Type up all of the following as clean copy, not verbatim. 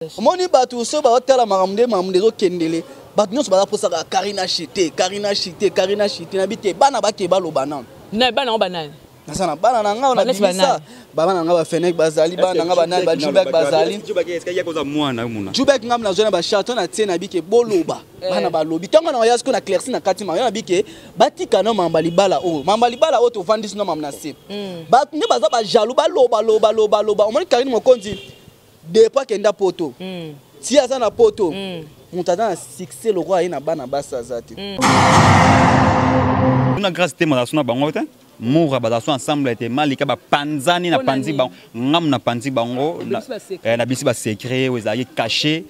Omoni bato so baotala makambo nde makambo nde ezokendele, bato nyonso baza posaka Karina chite, Karina chite, Karina chite na bi te. Bana bake baloba nano. Na bana ngo banani? Naza na bana na ngai, nabimisa bana na ngai, bafenek bazali, bana na ngai banani, bajubek bazali. Jubek ngai nazwa na bacharton na tie na bike boloba. Bana balobi ntango na oya sikoyo na clerci na kati mayo na bike batika no mamba libala oyo, mamba libala oyo tovandisi no mamba na se. Bato nde baza bajaloux, baloba loba loba loba. Omoni Karine Mokonzi depuis akenda poto, ti aza na poto, moto aza na succès lokola ye na bana basi aza te. Kuna grâce te maza suna bango te mura baza so ensemble te malika bapanzani na panzi bango ngamu na panzi bango na bisi ba secret oyo ezalaki caché,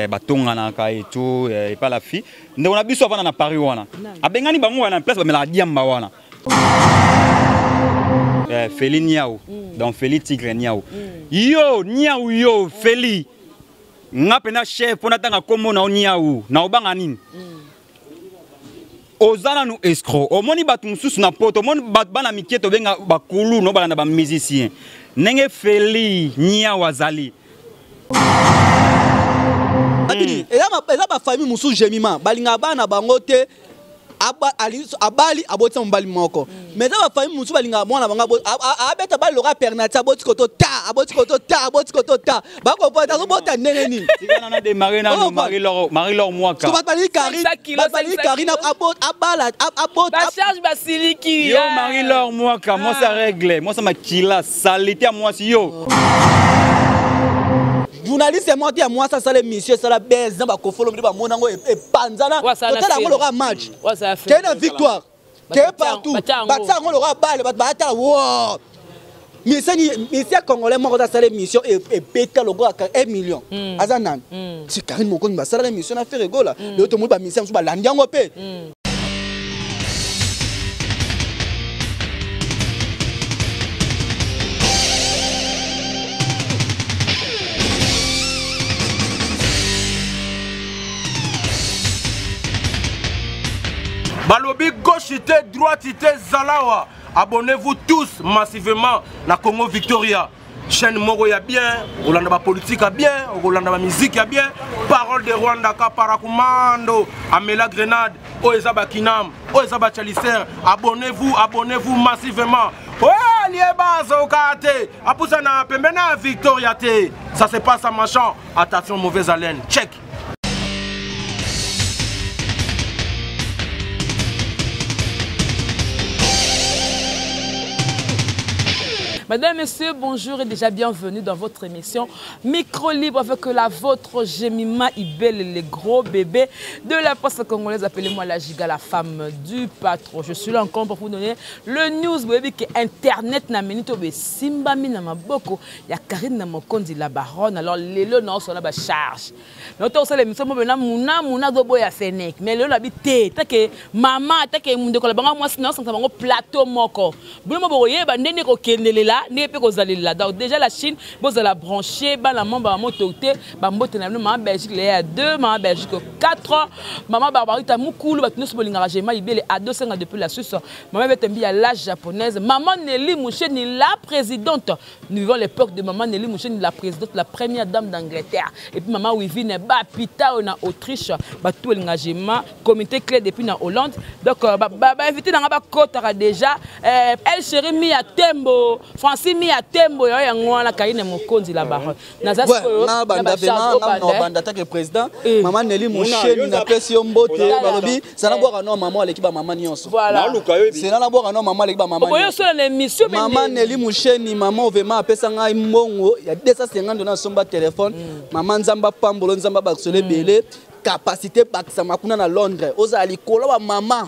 batonganaka et tout epa la fille ndeko na biso avanda na Paris wana abengani bango wana place bamelaka diamba wana. Feli Niao, donc Feli Tigre Niao. Yo Niao yo Feli. Nga pena chef pona tanga kombo na Niao, na obanga nini? Ozana nu escroc. Omoni batu mususu na poto, omoni batu bana mikie to benga bakulu no balanda ba musicien. Ndenge Feli Niao azali. Abini, eza ba famille mususu Jemima, balinga bana bango te. Abali abotisa mobali moko. Mais eza ba famille mosusu balingaka mwana bango abeta bali loka pernati, aboti koto ta, aboti koto ta, aboti koto ta. Bakopota, azobota ndenge nini? Tika na démarrer na Oh, Marie-Laure, Marie-Laure Mwaka. Parce que bato balingi Karine, 500 kilos, bato balingi 500 Karine kilos. abala, abota, Ba charge basiliki, Yo, ah. Marie-Laure Mwaka, moi, ça règle. Moi, ça makila, salité à moi, si yo. Journaliste moi ya moi ça sale monsieur ça la baise na ba kofolo mbi ba mona ngo e panzana. Ouais, ça la Totala fait. ngo loka match. Ouais, ça la fait. Kena victoire. Ba Ke tia partout. ba tia ngo. Ba tia ngo loka balle, ba ba ta wow. Mission ni mission congolais moko ça sale mission e beta logo ka 1 million. Aza nan. Si Karine Mokonzi ba sala mission na faire gola. Le to mo ba mission ba landi ngo pe. Balobi gauche te droite te zalawa. Abonnez-vous tous massivement na Congo Victoria. Chaîne moko ya bien, Rolanda ba politique ya bien, Rolanda ba musique ya bien. Parole de Rwanda ka paracommando, Amela Grenade, Oeza Bakinam, Oeza Bachaliser. Abonnez-vous, abonnez-vous massivement. Ouais, lieba zokate. Apusa na pembena Victoria te. Ça se passe à Machan. Attention mauvaise haleine. Check. Mesdames, Messieurs, bonjour et déjà bienvenue dans votre émission Micro Libre avec la vôtre Jemima Ibel, le gros bébé de la presse congolaise. Appelez-moi la giga, la femme du patron. Je suis là encore pour vous donner le news. Vous voyez que Internet n'a mené tout Simba mina maboko. Il y a Karine Mokonzi, la baronne. Alors, les lots, non, sont là, bah, charge. Nous, on sait l'émission, moi, maintenant, mouna, mouna, dobo, ya Fennec. Mais le lot, habité. Tant que maman, tant que munde, ko la banga, moi, sinon, ça, ça va, plateau, moko. Boulot, moi, boye, bah, nene, ko kendele là, nene, pe, ko zale là. Donc, déjà, la Chine, vous allez la brancher, bah, la maman, bah, moto, te, bah, mbote, na, maman, Belgique, les a 2, maman, Belgique, 4, maman, Barbarita, Moukoulou, bah, nous, sommes lingara, j'ai mal, il est à 200 depuis la Suisse. Maman, Betembi, à la japonaise. Maman Nelly Moucheni, la présidente. Nous vivons l'époque de maman Nelly Moucheni, la présidente, la première dame d'Angleterre. Et puis maman Wivine, bah, Pita, on a Autriche, bah, tout l'engagement, comité clé depuis en Hollande. Donc, bah, bah, bah, invité dans la côte déjà. El chéri Mia Tembo, Francis Mia Tembo, ya, ya, ngwana, Karine Mokonzi, la baronne. Naza Ouais, sikoyo, na na banda ba pe, charge na, au na, banda. na banda take président. Eh. Maman Nelly Mona, Moucheni, yo na za- pesi yo mbote, Voilà. balobi, ça na Eh. bwaka no maman aleki ba maman nyonso. Voilà. Na luka yo ebi. C'est na bwaka no maman aleki ba maman Oboyo nyonso. solo na émission, mais Maman nde- Nelly Moucheni, maman vraiment apesa ngai mbongo ya 250 na somba téléphone. Maman Nzamba Pambolo, Nzamba Baksole Bele, capacité bakisama kuna na Londres. Oza likolo wa maman.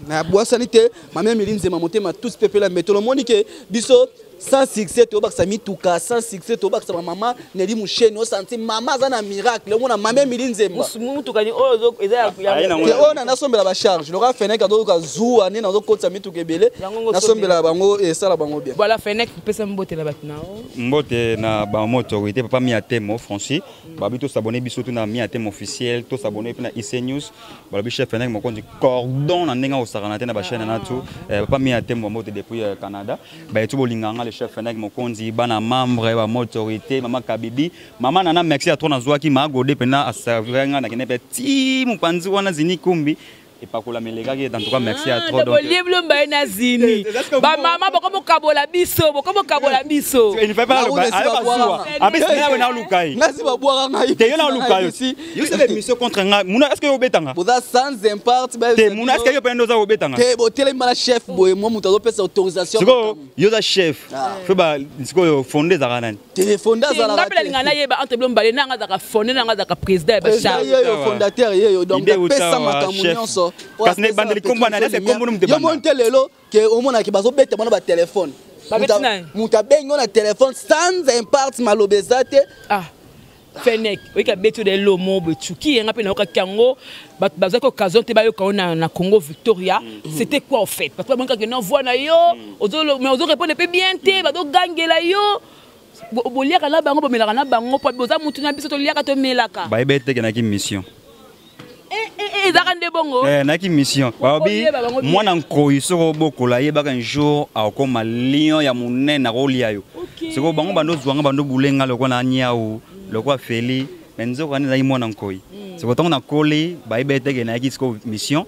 Na bwasani te, mama Emily Nzema motema tous pepela metolo moni ke biso sans succès to bakisa mituka, sans succès to bakisa mama Nelly Moucheni, o senti mama aza na miracle, omona mama Emily Nzema. Musu, mutuka ni oyo ozo, eza ya, ya Ah, ye na Ke ngona. oyo na nasombela ba charge, loka Fennec azoyoka zuwa nde nazokotisa mituka ebele, Yango ngo nasombela bango, esala bango bien. Voilà, Fennec, pesa mbote na bato na yo. Mbote na ba mama autorité, papa Mia Temo, Francis. Babi to s'abonner biso tout na Mia Temo officiel, to s'abonner pe na IC News. Balobi chef Fennec mokonzi cordon na ndenge osakana te na ba chaîne na tout. Papa Mia Temo mbote depuis Canada. Ba etu bolinganga nga le chef Fenek Mokonzi, bana membre ba autorité, mama Kabibi, mama nana merci à toi nazwaki ma gode pena aservir nga nakende pe ti mopanzi wana zini kumbi epakola melekaki. En tout cas, merci à trop. Donc bolie mbaye na zini, bamama bokomokabola biso, bokomokabola biso. Il ne fait pas le abesi nawe na luka ye. Ngasi babwaka ngai. Te, yo na luka yo. Yo sala émission contre nga muna, est ce que yo obetanga? Boza sans impact. Te muna, est ce que yo mpe nde oza kobetanga? Te, botelemi bana chef boye, mwa moto azopesa autorisation. Sikoyo yo oza chef, fe ba sikoyo fonde ezalaka nani? Te, fonde azalaka. Nga mpe nalinga nayeba entre bino mibale, nanga azalaka fonde, nanga azalaka président ya bacharge. Yeyo fondateur, yeyo donc apesa makambo nyonso. Kasi na ebandeli kombo na nani? Kombo no moto. Yo moni te lelo ke omonaki bazobeta bana batelefone, moto abengi yo na telefone sans impact, maloba eza te. Ah, Fenek, oyiki abeti oyo elomo boye, yenga mpe nayokaki yango, bato bazwaki occasion te bayoka yo na Congo Victoria. C'était quoi au fait? Parce que bamonikaki no voix na yo, mais ozorépondre mpe bien te, bazogangela yo. Boliaka na bango, bomelaka na bango, po boza mutu na biso, toliaka, tomelaka. Bayebi eteke naki mission. Ezaka nde bongo. Naki mission. Balobi mwana nkoi soki obokola, yebaka un jour akokoma lion ya monene, akolia yo. Sikoyo bango bando ozwanga, bando bulenga lokola na niau, lokola feli, me nzoka wana ezalaki mwana nkoi. Sikoyo ntango nakoli, bayebi eteke nayaki sikoyo mission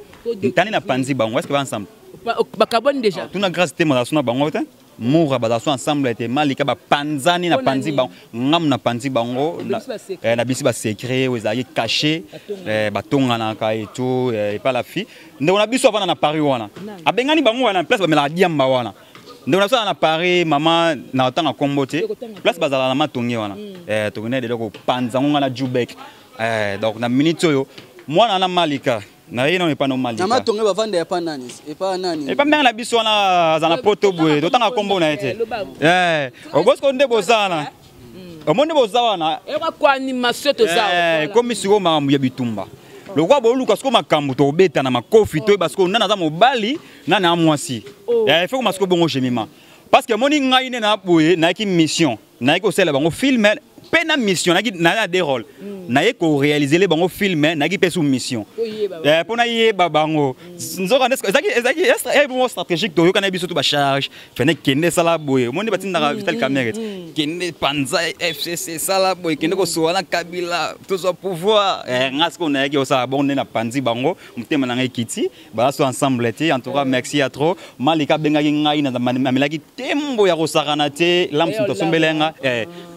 tani na panzi bango. Est ce que ba ensemble? Bakabwani déjà. Tuna Grâce te, mazala so na bango te, mura bazala so ensemble te, malika bapanzani na panzi bango, ngamu na panzi bango na bisi basecret oyo ezalaki caché, batonganaka et tout. Epa la fille, ndeko na biso avanda na Paris wana, abengani bango wana place bamelaka diamba wana. Ndeko na biso aza na Paris, mama na otanga kombo te, place bazala na matonge wana, tokende lelo kopanza ngo nga na Jubek. Donc na minute oyo mwana na Malika na ye nano epa no Malika. Na matonge bavanda epa nani? Epa nani? Epa ndenge na biso wana aza na poto boye, totanga kombo na ye te. Obosiko nde boza wana, omoni nde boza wana. Kwa animation toza. Ekomi sikoyo makambo ya bitumba, lokola boluka sikoyo makambo tobeta na makofi, toyeba sikoyo nani aza mobali, nani aza mwasi. Efo koma sikoyo bongo Jemima, parce que omoni ngai nde na boye nayaki mission, nayaki kosalela bango film mpe na mission, nayaki na deux rôle, naye koréaliser bango film, nayaki mpe sous mission mpo nayeba bango. Nzoka ezalaki bongo stratégique, toyokana biso to bacharge fene, kende esala boye. Omoni batindaka Vital Kamerhe, kende panza FCC, esala boye, kende kosola na Kabila, tozwa pouvoir. Nga sikoyo nayaki kosala bongo nde na panzi bango, motema na ngai ekiti, baza so ensemble te. En tout cas, merci ya trop. Malika abengaki ngai, namelaki tembo ya kosakana te. Lams moto asombeli nga,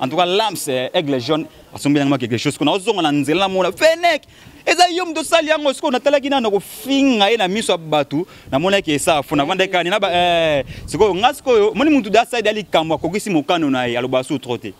en tout cas Lams Aigle Jaune asombeli nga quelque chose. Kuna ozonga na nzela, namona Fenek, eza yo moto osali yango. Sikoyo natalaki nano kofinga ye na miso ya bato, namonaki esa fo navandaki kani na sikoyo nga sikoyo moni mutu da asali da likambo, akokisi mokano na ye, aloba su trop te.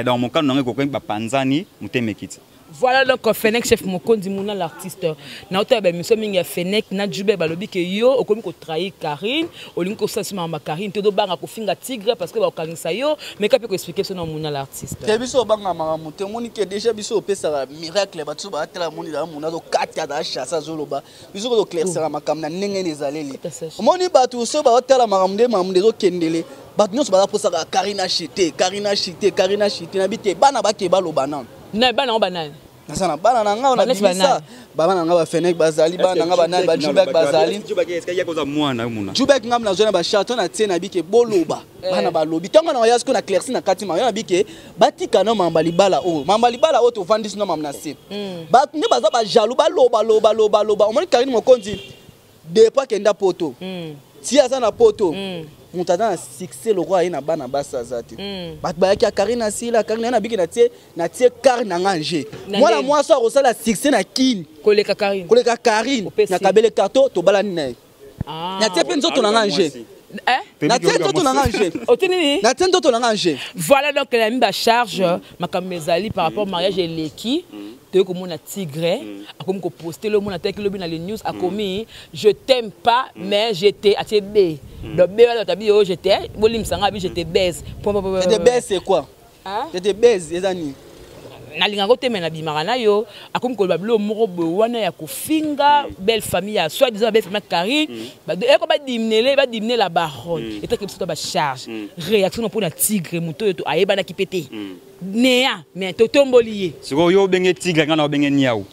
Donc mokano na ngai ekoki, bapanzani, motema ekiti. Voilà donc Fenech chef Mokonzi Mouna l'artiste. Na otala ba émission mingi ya Fenech na Jube, balobi ke yo okomi ko trahir Karine, olingi ko sasa mama Karine te, do banga ko finga Tigre parce que ba okangisa yo, mais ka pe ko expliquer so na Mouna l'artiste. Te, biso banga makambo te. Omoni ke déjà biso opesaka miracle, bato batala moni da mona zo kati da chasse azoloba. Biso ko éclaircir makambo na ndenge nini ezaleli. Omoni bato so batala makambo nde makambo nde ezokendele, bato nyonso baza posaka Karine achite, Karine achite, Karine achite na bi te, bana bake baloba nano. Na bana ngo banani? Naza na bana na nga, na bimisa bana na nga, bafenek bazali, bana na nga banani, bajubek bazali. Jubek ngam nazwa na bacharge na tie na bike, boloba, bana balobi. Ntango na oya sikoyo na clerci na kati ma yo na bike, batika no mamba libala oyo, mamba libala oyo tovandisi no mamba na se. Bato nde baza bajaloux, baloba loba loba loba. Omoni Karine Mokonzi, depuis akenda poto, ti aza na poto, moto aza na succès lokola ye na bana basi aza te. Bato bayaki ya Karine asila Karine na biki, natie kar na nga nge mwana mwasi akosala succès na Kini koleka Karine. Koleka Karine na kabele karto, tobalani na ye. Natie mpe nzoto na nga nge, natie nzoto na nga nge, natie nzoto na nga nge. Voilà donc nami bacharge makambo ezali par rapport mariage eleki, toyei komona Tigre akomi koposte lomona ataki lobi na les news, akomi "Je t'aime pas mais je te", atie b, donc b wana tabi oyo "je te", bolimbisa bi "je te baise". Je te baise, c'est quoi? Je te baise eza nini? Nalingaka otema, nabimaka na yo. Akomi koloba biloko moko boye wana ya kofinga belle famille ya soit disant belle famille ya Karine, eko badimnele, badimne la baronne, etaki biso to bacharge réaction na mpona Tigre, moto oyo ayebanaki mpe te neya, mais totomboli ye. Sikoyo yo obenge Tigre, ngai na obenge niau,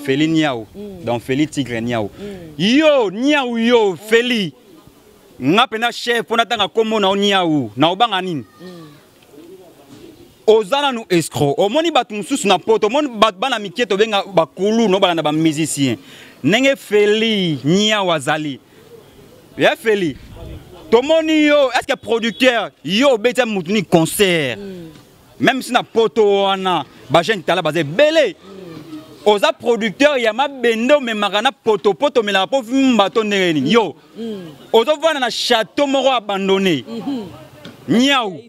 Feli niau. Donc Feli Tigre niau, yo niau, yo Feli. Nga mpenza chef mpo natanga nkombo na yo niau na obanga nini? Oza nanu escroc. Omoni bato mosusu na poto, omoni bato bana mike tobenga bakulu no balanda bamusicien ndenge Feli niau azali ya Feli. Tomoni yo, est ce que producteur yo obeti ya mutu ni concert? Même si na poto wana bajeune tala baza ebele, oza producteur ya mabende, omemaka na potopoto, omelaka mpo mbato ndenge nini? Yo ozovanda na château moko abandonné niau.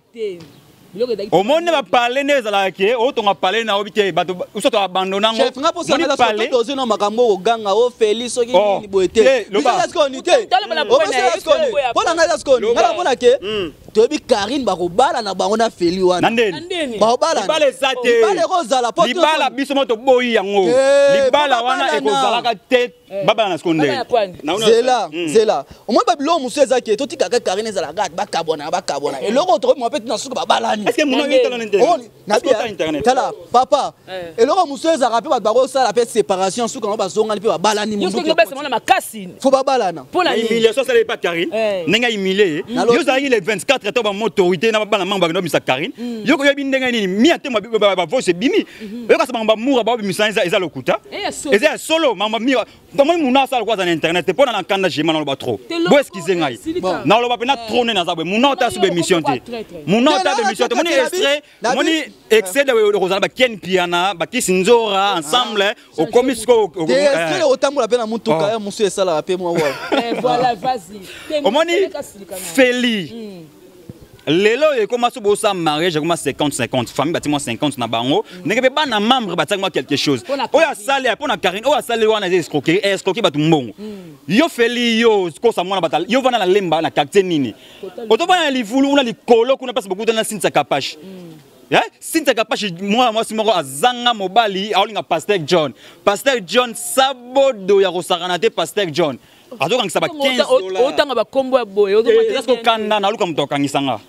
Omoni bapale nde ezalaka ke otonga pale na obi te, bato biso to abandona ngo. Chef, nga posa nga soki dozo na makambo oganga o Feli soki nini boye te. Biso eza sikoyo ni te. Obosala sikoyo ni. Mpo na ngai eza sikoyo ni. Nga namona ke toyebi Karine bakobala na bango na Feli wana. Na ndeni? Bakobala. Libala eza te. Libala ekozala po libala biso mo toboyi yango. Libala wana ekozalaka te. Babala na sikoyo ndenge? Zela, zela. Omoni babiloko mosusu eza ke totikaka Karine ezalaka bakabwana bakabwana. Eloko tokomema mpe tina suka babalani. Est-ce que muna yotala na internet? Nabi tala papa, eloko mosusu ezalaka mpe bato bakosala mpe séparation, suka yango bazongani mpe babalani. Makasi. Fo babalana. Humiliation asala epa Karine, ndenge ahumilie ye, yo ozalaki le 24 to bama autorité na bana mango bakenda obimisa Karine. Yo koyebi ndenge nini mi ate bavoice ebimi, oyokasa bango bamura baobimisa eza lokuta, eza ya solo. Mama mi tomoni muna asala kwa aza na internet mpo na na kanda jema naloba trop. Bo excuse ngai, naloba mpena trop nde naza boye. Muna ota so bémission te, muna ota bémission te. Moni extrait, moni excès de kozala bakien piana bakisi nzora ensemble, okomi sikoyo extrait otambola mpe na motuka ya mosu esalaka mpe mwa wa. Voilà, vas-y. Omoni Feli lelo oyo ekoma so bosala mariage ekoma 50 50, famille batie mwa 50 na bango, ndenge mpe bana membre batiaki mwa quelque chose. Oyo asali mpo na Karine, oyo asali wana eza escroquerie, escroquer bato mbongo. Yo Feli, yo kosa mwana bato, yo vanda na Lemba na quartier nini, otovanda na livulu kuna likolo kuna mpasi bokutana na Sintia Kapache. Cynthia Kapache, mwana mwasi moko azanga mobali, aolinga Pasteur John. Pasteur John sabodo ya kosakana te. Pasteur John azokangisa ba 15 dollars. Otanga bakombo ya boye. Eza siko kanda, naluka moto akangisa nga.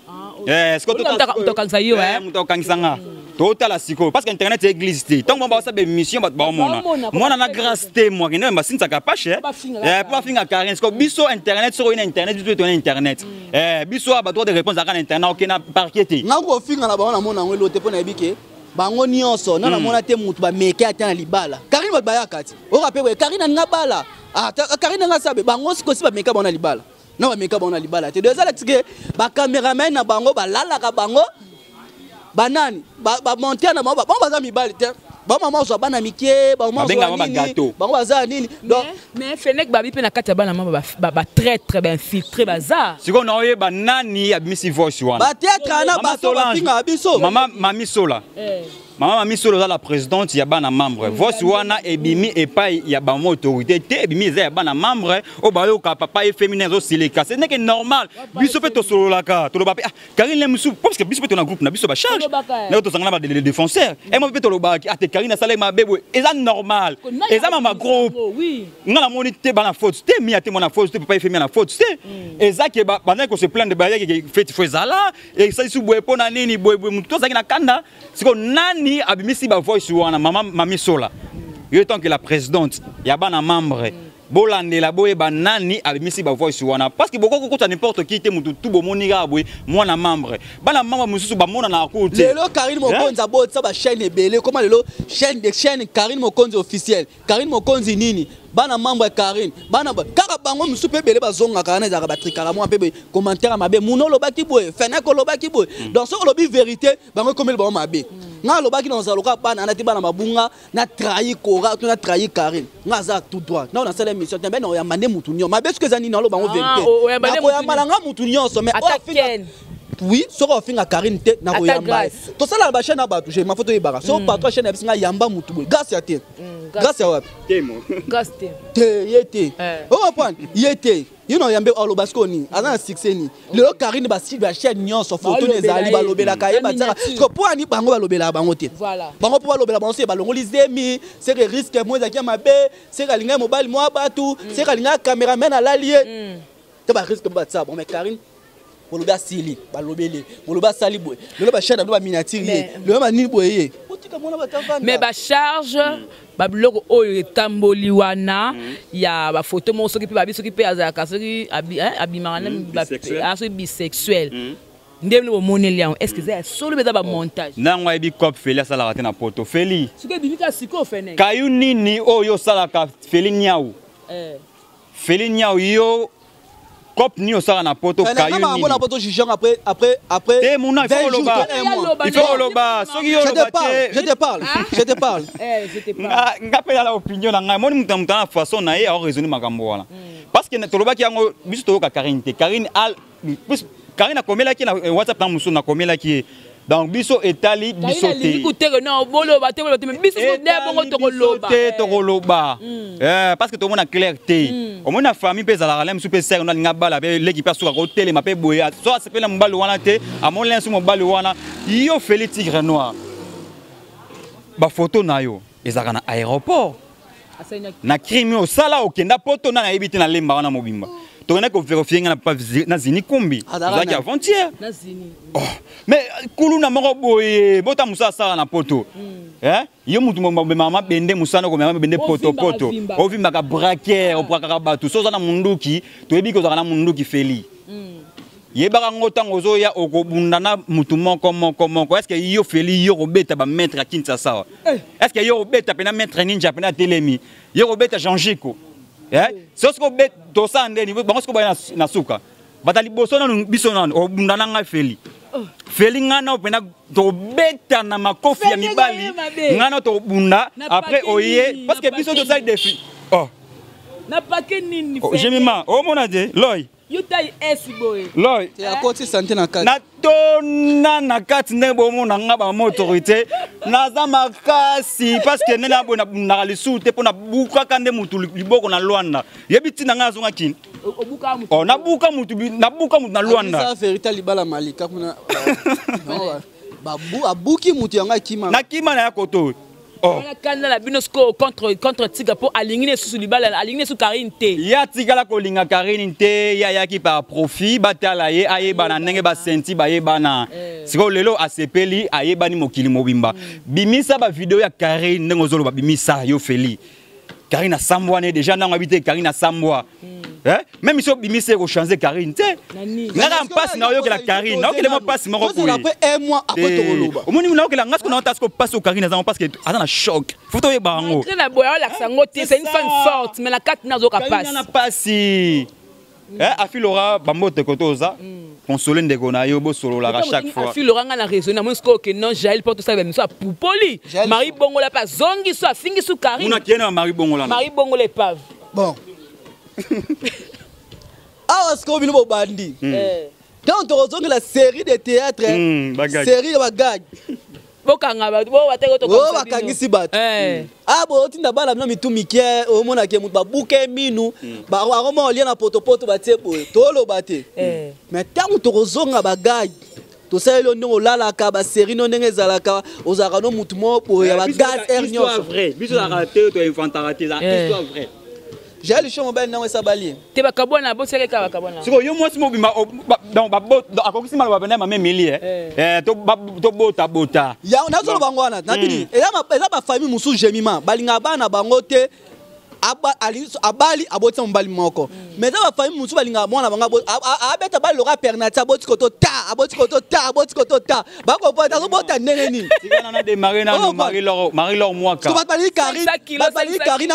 Moto akangisa yo. Moto akangisa nga. Totala sikoyo, parce que internet église te. Ntango bango basala bémission, bato baomona mwana na grâce te, mo akende basinisa Kapashe po bafinga Karine. Sikoyo biso internet, soki oyi na internet, biso tona internet, biso awa badroit de réponse aka na internet, okende na parquet te. Nga kofinga na bango namona yango elo te, mpo nayebi ke bango nyonso na namona te motu bameke ata na libala Karine. Bato bayaka ti oka mpe boye, Karine aninga bala, Karine anga sabe bango sikosi bameka bango na libala na bameka bango na libala te. Donc eza lakisi ke bacameraman na bango balalaka bango, banani bamonter na bango, bango baza mibali te, bamama ozwa bana mike, bamama ozwa nini, bango baza nini donc. Mais Fenek babi mpe na kati ya bana mama batraître, bainfiltré baza. Sikoyo naoyeba nani abimisi voice wana. Batraître ana bato bafingaka biso. Mama Mami Sola, mama Mami Sola oza la présidente ya bana membre. Voice wana ebimi epai ya bango autorité te, ebimi eza ya bana membre oyo bayoka papa ye féminin azosilika. C'est ndenge normal, biso mpe tosololaka, toloba mpe ah Karine mosusu, parce que biso mpe tona groupe na biso bacharge ndenge tosangana ba défenseur e mo mpe tolobaki ate Karine asalaki mabe boye. Eza normal, eza mama groupe. Nga namoni te bana faute te, mia te mwana faute te, papa efemi na faute te. Eza ke bandaki kose plaindre, bayaki feti fo ezala esalisi boye mpo na nini boye boye, motu tozalaki na kanda. Sikoyo nani abimisi bavoice wana? Mama Mami Sola, yo tant que la présidente ya bana membre, bolandela boyeba nani abimisi bavoice wana, parce que bokoki kokota n'importe qui te, motu tu bomoni kaka boye mwana membre, bana membre mosusu bamonana ku te. Lelo Karine Mokonzi abotisa bachaîne ebele. Koma lelo chaîne de chaîne Karine Mokonzi officiel, Karine Mokonzi nini, bana membre ya Karine, bana kaka bango mosusu mpe ebele bazongaka wana, ezalaka batrikaka mwa mpe commentaire ya mabe, muna olobaki boye, Fenek olobaki boye. Donc soki olobi vérité, bango ekomeli bango mabe. Nga alobaki na ozala lokola bana wana te, bana mabunga na trahi Kora to na trahi Karine. Nga aza tout droit na nasala émission te, mbe na oyamba nde mutu nyonso mabe. Soki eza nini, aloba bango vérité, nakoyamba na nga mutu nyonso. Mais oui, soki ofinga Karine te, nakoyamba ye. Tosalaka bachaîne na bato, je mafo toyebaka so patron chaîne yabisi nga yamba mutu boye, grâce ya te, grâce ya wapi te, ye te ocomprendre ye te, ye na oyambe aloba sikoyo nini, aza na succès nini? Lelo Karine bachaîne nyonso foto ezali, balobelaka ye, batiaka siko mpo ani bango balobelaka bango te. Bango mpo balobela bango, seke balongoli zemi, seke risque mo ezalaki ya mabe, seke alingaki mobali mwa bato, seke alingaki cameraman alali ye te, barisque mo batiaka bango. Mais Karine bolobi asili, balobeli, bolobi asali boye, lelo bachaîne na bino baminiature ye, lelo banini boye ye otika. Mais bacharge, babiloko oyo etamboli wana ya bafoto moko, soki mpe babi, soki mpe azalaka, soki abimaka na soki bisexuel, nde bino bomoneli yango, est ce que eza ya solo mpe eza bamontage? Nango ayebi cop Feli asalaka te na poto, Feli. Soki ebimi kaka sikoyo, fene. Kayu nini oyo osalaka, Feli Niau? Feli Niau, yo cop nini osala na poto, kayu nini? Na poto jugeant après Te, muna, il faut koloba, il faut koloba soki yo oloba te. Je te parle, je te parle. Nga mpe nala opinion na ngai, moni moto na moto na façon na ye aoraisonne makambo wana, parce que tolobaki yango, biso toyoka Karine te. Karine al Karine akomelaki na WhatsApp na mosusu, nakomelaki ye. Donc biso etali biso te. Te, tokoloba parce que tomona clair te. Omoni, na famille mpe ezalaka le mosusu mpe sere no alinga bala mpe leki mpe asuka kotelema mpe boye, so asepeli na mobali wana te, amoni le mosusu mobali wana. Yo Feli Tigre Noir, bafoto na yo ezalaka na aéroport na crime osala, okenda poto na nayebi te, nalemba wana mobimba, tokendaki kovérifier nga na Zini Kumbi, ozalaki avant-hier. Oh, mais kuluna moko boye, bota mosala asala na poto, yo mutu omemaka mabende, mosala okomema mabende potopoto, ovimbaka braquer, obrakaka bato. So oza na munduki, toyebi ke ozalaka na munduki. Feli, yebaka ngo, ntango ozoya okobunda na mutu moko moko moko. Est ce que yo Feli, yo kobeta bamaître ya Kinshasa wa? Est ce que yo kobeta mpena maître ninja mpena atelemi, yo kobeta Jean Jiko? So soki tosala ndeni bango, soki baya na suka, bata liboso nanu, biso nanu obunda na ngai Feli. Feli, ngai nao mpena tobeta na makofi ya mibali, ngai nao tobunda, après oye, parce que biso tosali défi, oh. Na pake nini? Jemima, omona te loi. Yo tai s boye. Loi. Akoti sante na kati. Natona na kati ndenge bomona nga bamama autorité, naza makasi, parce que ndenge naboye nabundaka lisusu te, mpo nabukaka nde mutu liboko na Lwanda. Yebi ntina ngai azonga kini? Oh, nabuka mutu, nabuka mutu na Lwanda. Vérité, libala malika kuna abuki mutu yango, akima. Nakima na ya koto. Oh. Kanda na bino sikoyo contre Tika, mpo alingi ne susu libala, alingi ne susu Karine te. Ye atikala kolinga Karine te, ye ayaki par profit, batala ye, ayebana ndenge basenti bayebana. Sikoyo lelo asepeli, ayebani mokili mobimba. Bimisa bavideo ya Karine ndenge ozoloba, bimisa yo Feli. Karine asambwa ne déjà, ntango abi te Karine asambwa. Même si obimisi, ekochange Karine te. Ngaka mpasi naoyokela Karine, naokele mwa mpasi moko boye. Omoni, naokela nga siko, naota siko mpasi oyo Karine azango, parce que aza na choc, faut toyeba yango. Na boye aolakisa yango te, c'est une femme forte, mais na kati nazoka pasi na pasi. Afilora bambote koto oza console ndeko na yo, bosololaka chaque fois. Afilora, nga na raisonne, namoni sikoyo ke non, Jael mpo tosala bamiso, apupoli Marie Bongola mpe azongi so, afingi su Karine. Muna kiene na Marie Bongola. Marie Bongola epave. Bon, awa sikoyo bino bobandi ntango tokozongela série de théâtre, série ya bagag. Bokanga bato bo bataki. O bakangisi bato a botinda bana bino mitu mike, omonake moto babuke minu, akoma olia na potopoto, batie boye, toloba te. Mais ntango tokozonga bagag, tosaleli yo ndenge olalaka, basérie no ndenge ezalaka, ozalaka no mutu moko boye ya bagaz aire nyonso. Biso ezalaka te, toinventaka te, ezalaka histoire vrai. Jael Show, mobali nango esabali ye. Te, bakabwana, boseke kaka bakabwana. Sikoyo yo mwasi mobimba, akokisi maloba pene mama Emilie, tobotabota. Nazoloba bango wana nabini, eza bafamille mosusu, Jemima, balingaka bana bango te. Abali, abotisa mobali moko, mais eza bafamille mosusu balingaka mwana bango abeta bali loka pernati, aboti koto ta, aboti koto ta, aboti koto ta, bakopota, azobota ndenge nini? Tikana na démarrer nano Marie-Laure Mwaka. Bato balingi Karine, bato balingi Karine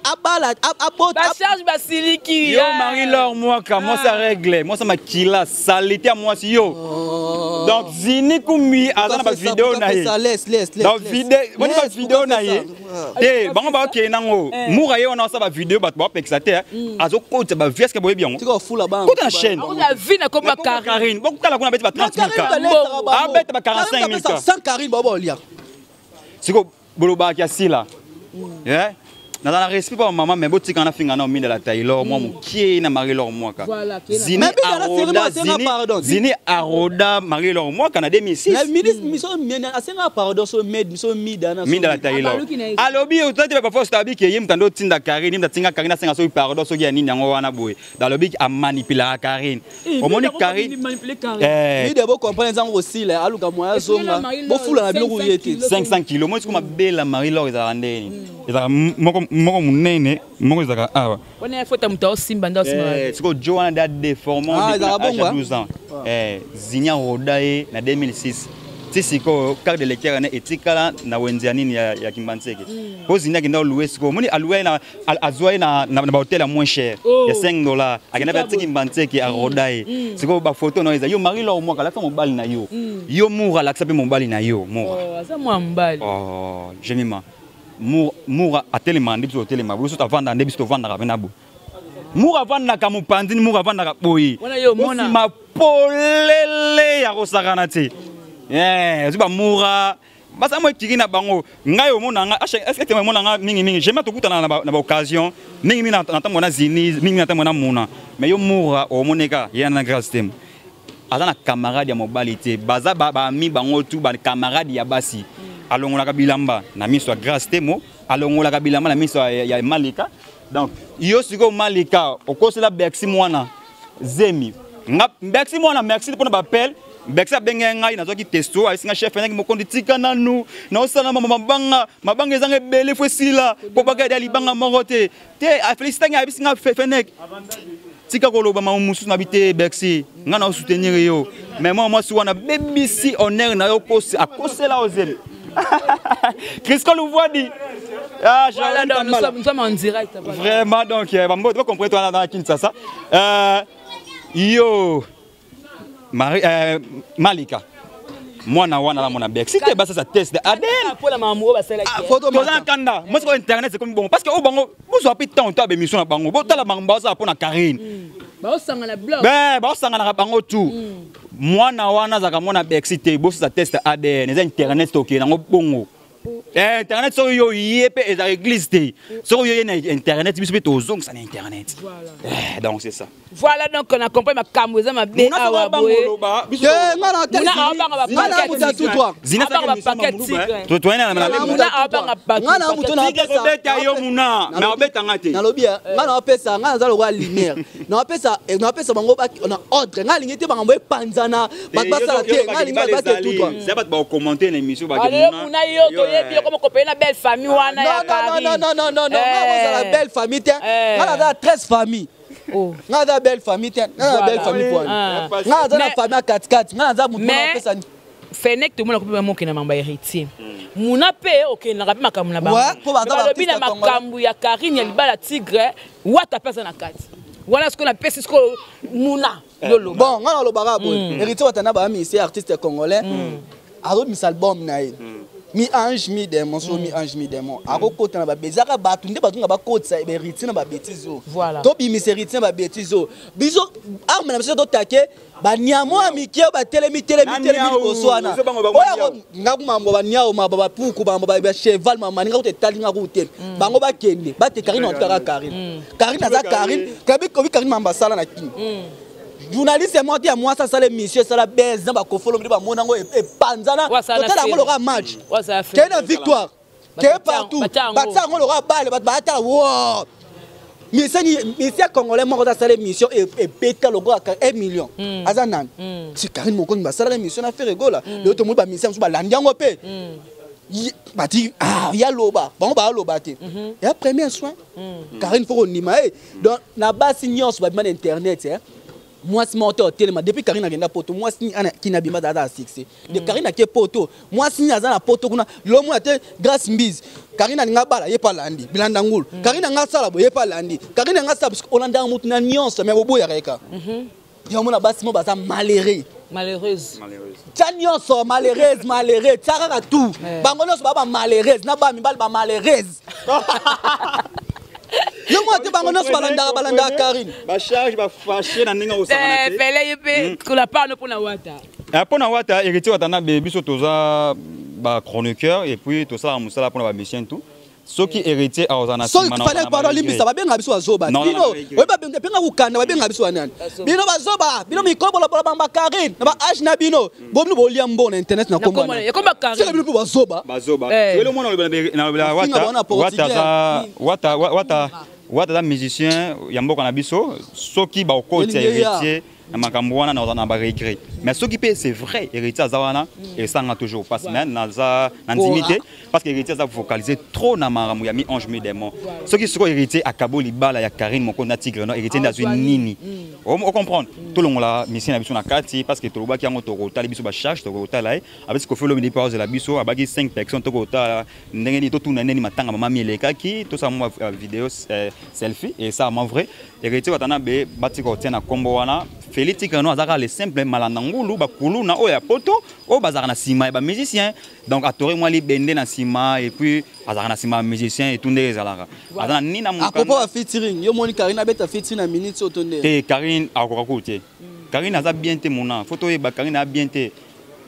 abala, abota. Bacharge basiliki. Yo Marie-Laure Mwaka, mwasi ya règle, mwasi ya makila salite ya mwasi yo. Donc Zini Kumi aza na bavideo na ye, donc boni bavideo na ye te, bango bakokende nango mura ye wana, asala bavideo, bato baopekisa te, azokotisa bavie. Eske boyebi yango? Kota na chaîne. Vie na komba Karine, bokotala kuna, abeti ba 30 000, abeta ba 45 000. Sans Karine, bao baolia. Siko bolobaki asila. Naza na respect pa mama, mais botika na finga na minda la Taylor, moi mokie na Marie Laure Mwaka. Voilà, qui est Zini Mais Binda la Aroda, série, asenga pardon. Zini Aroda Marie Laure Mwaka na 2006. Na ministre miso asenga pardon so med so mida na so Minda la Taylor. Abaluki na ye. Alobi otati ba force tabi ke ye mutando tinda Karine, muta tinga Karine asenga soki pardon soki ya nini yango wana boye. Alobi a manipulaka Karine. Omoni Karine. Manipuler Karine. Eh, mida bo comprendre nzango kosila aluka moya Est-ce que zonga la Marie Laure, bofula na biloko ye te 500 500 kilo moi sikoyo mabela Marie Laure ezalaka ndeni ezalaka moko moko monene moko ezalaka awa. Wana ya fota moto aosimba nde aosimba. Eh, sikoyo jo wana nde adéformant Ah, depuis ezalaka na âge bongo, ya hein? 12 ans. Eh, zinia roda ye na 2006 ti sikoyo carte de lecteur ne etikala na wenze ya nini ya Kimbanseke po zinia akenda olue sikoyo omoni alue ye na azwa ye na bahotel ya moins cher Oh. ya 5 $ akenda mpe Sika atiki Kimbanseke aroda ye. Sikoyo bafoto na yo eza yo Marie Laure Mwaka alakisa mobali na yo, yo Moura alakisa mpe mobali na yo Moura. Oh, aza mwa mobali. Oh, Jemima. Moura atelema nde biso totelema, biso tovandaka nde biso tovandaka mpe na boye. Moura avandaka mopanzi, Moura avandaka boye. Wana yo omona. Osima polele ya kosakana te. Eh, ozwi bamoura basala mo ekiki na bango. Ngai omona nga est-ce omona nga mingimingi Jemima tokutana na baoccasion mingimingi na ntango na zini mingimingi na ntango na muna, mais yo Moura omoneka ye na Grâce Temo aza na camarade ya mobali te, baza baami bango tu bacamarade ya basi. Alongolaka bilamba na miso ya Grâce Temo, alongolaka bilamba na miso ya Malika. Donc yo sikoyo Malika okosela Bercy mwana zemi nga Bercy mwana, merci mpona bapele. Bercy abenge ngai, nazwaki testo, ayesinga chef ndenge mokondi tika nanu naosala mabanga mabanga ezanga ebele fo esila mpo bakaya libanga moko te te. Afélicité ngai, ayebisi nga fenek tika koloba mamu mosusu na bi te. Bercy, ngai na osoutenir yo, mais mwa mwasi wana bebisi honneur na yo, kosi akosela ozemi Crisco Louvoidi. Ah, Voilà, donc nous sommes en direct. Voilà. Vraiment, donc, bambo, tu comprendre toi dans Kinshasa. Yo, Marie, Malika. Mwana wana la mona bec. Si t'es basa sa test ADN. Pour la maman basalaki. Photo Toza na kanda. Moi c'est internet, c'est comme bon parce que au bango, bozwa pe temps to émission na bango. Botala bango baza pona Karine. Baosanga na blog. Ben, baosangana bango tout. Mwana wana azalaka mwana Bercy te, bosala test ADN, eza internet tokende nango bongo. Eh, internet soki yo ye mpe ezalaka église te, soki yo ye na internet, biso mpe tozongisa na internet. Voilà. Eh, donc c'est ça. Voilà, donc on a compris makambo eza mabe Muna soki awa abango boye. loba, biso Te nga na Muna abanga nga na mutu ya tutwa. Zina Abanga bapaquet tigre. toyena na Muna abanga Nga na mutu na Tigre kobeta yo muna, mais obetanga te. Nalobi ya nga na opesa nga naza lokola lumière, naopesa bango na ordre. Nga alingi te bangambo epanzana, bato basala te, nga alingi bato bake tutwa. Eza bato bakokommente na émission. Ale muna yo toyebi yo komo kopeye na belle famille wana ya Non, non, non, non, non, non, nga kozala Eh. belle famille te. Eh. Nga naza na 13 famille. Oh. Nga naza belle famille te, nga na Voilà. belle famille poani. Ah. Nga naza na Mais- famille ya katikati, nga naza mutu Mais- napesa. Fenek tomona kope bamokende na mambo ya héritier muna mpe okendaka mpe makambo na bango. Ouais, mpo baza Mais balobi na baartiste congolais. makambo ya Karine ya libala tigre wata mpe aza na kati wana. Sikoyo napesi sikoyo muna yoloba. Bon, nga nalobaka boye: Héritier Watana baamisi artiste congolais azobimisa album na ye mi ange mi démon, so mi ange mi démon akokota na babe ezaka bato nde bato nga bakotisa héritier na babêtises oyo. Voilà. Tobimisa héritier na babêtises oyo, biso arme na biso totake baniamo ya mike oyo batelemi telemi Na telemi niau, liboso wana. biso bango bango Oyo niau. nga kumambo baniao mabo bapuku bambo bacheval mamani nga kuta etali nga kuta bango bakende bate Karine atikaka Karine. Karine aza Karine kabi kobi Karine mambo asala na kini journaliste moko te ya mwasi asala émission esala bese na bakofolo nde bamona yango epanzana. Oyo asala na Totala yango film. lokola match Oyo asala film. kei na victoire kei partout Batia yango. batia yango lokola bale bato baatala wo musicien congolais moko te asala émission ebeta lokola 1 million aza nani? Si Karine Mokonzi basalaka émission na Ferre Gola, lelo tomoni bamusicien mosusu balandi yango mpe bati ah, ya loba bango baaloba te ya premier soin. Karine fo kondima ye. Donc na basi nyonso babima na internet, eh, mwasi moko te otelema depuis Karine akenda poto. Mwasi nini ana kini abima aza na succès de Karine ake poto? Mwasi nini aza na poto kuna lomona te? Grâce Mbise, Karine alinga bala ye mpe alandi bilanda ngulu. Karine anga asala boye ye mpe alandi. Karine anga asala parce que olandaka motu na nyonso me boboyaka ye kaka. Yango mona basi mo baza malheureux. Malheureuse. Tia nyonso malheureuse, malheureux, tia kaka tout. Bango nyonso baa bamalheureuse na baa mibali bamalheureuse yo mona te. Bango nyonso balandaka balandaka Karine. Bacharge bafâché na ndenge osakana te. Fele ye mpe kola parno mpona wata. Mpo na wata, héritier wata na be biso toza bachroniqueur et puis tosalaka mosala mpona bamusicien tout. Soki Héritier akozala na nsima, soki Fally, pardon, limbisa, babenga biso bazoba. Bino oyebi, babenga kokanda, babenga biso banani? Bino bazoba, bino mikolo bolobola bamba Karine na baage na bino, bobino bolia mbongo na internet na kombo seka bino mpe bazoba. Bazoba. Eloko mona nalobela Wata, Wata aza Wata, Wata, Wata aza musicien ya mboka na biso. Soki bakokotisa Héritier na makambo wana, naza na baregret. Mais soki mpe c'est vrai Héritier aza wana, esanga toujours parce mais naza na ndimi te, parce que Héritier aza focalisé trop na makambo ya mi ange mi démon. Soki sikoyo Héritier akabo libala ya Karine Mokonzi na Tigre, no Héritier nde azwi nini? Ocomprendre, tolongola musicien na biso na kati, parce que tolobaki yango, tokotala biso bacharge, tokotala ye abesi Kofi Olobi mpe azela biso, abaki 5 personnes. Tokotala ndenge nini, totuna ndeni matanga mama mi elekaki, tosala mwa video selfie. Esalama vrai, Héritier Watanabe batika kotia na nkombo wana. Félix Tigre no aza kaka le simple malanda ngulu, bakuluna oyo ya poto oyo bazalaka na nsima ya bamusicien. Donc atore mwa libende na nsima et puis azalaka na nsima ya musicien etu ndenge ezalaka, aza na nini na À propos ya featuring, yo moni Karine abeta featuring na minute oyo to nde? Te, Karine akoka ku te. Karine aza bien te, mona faut toyeba Karine aza bien te,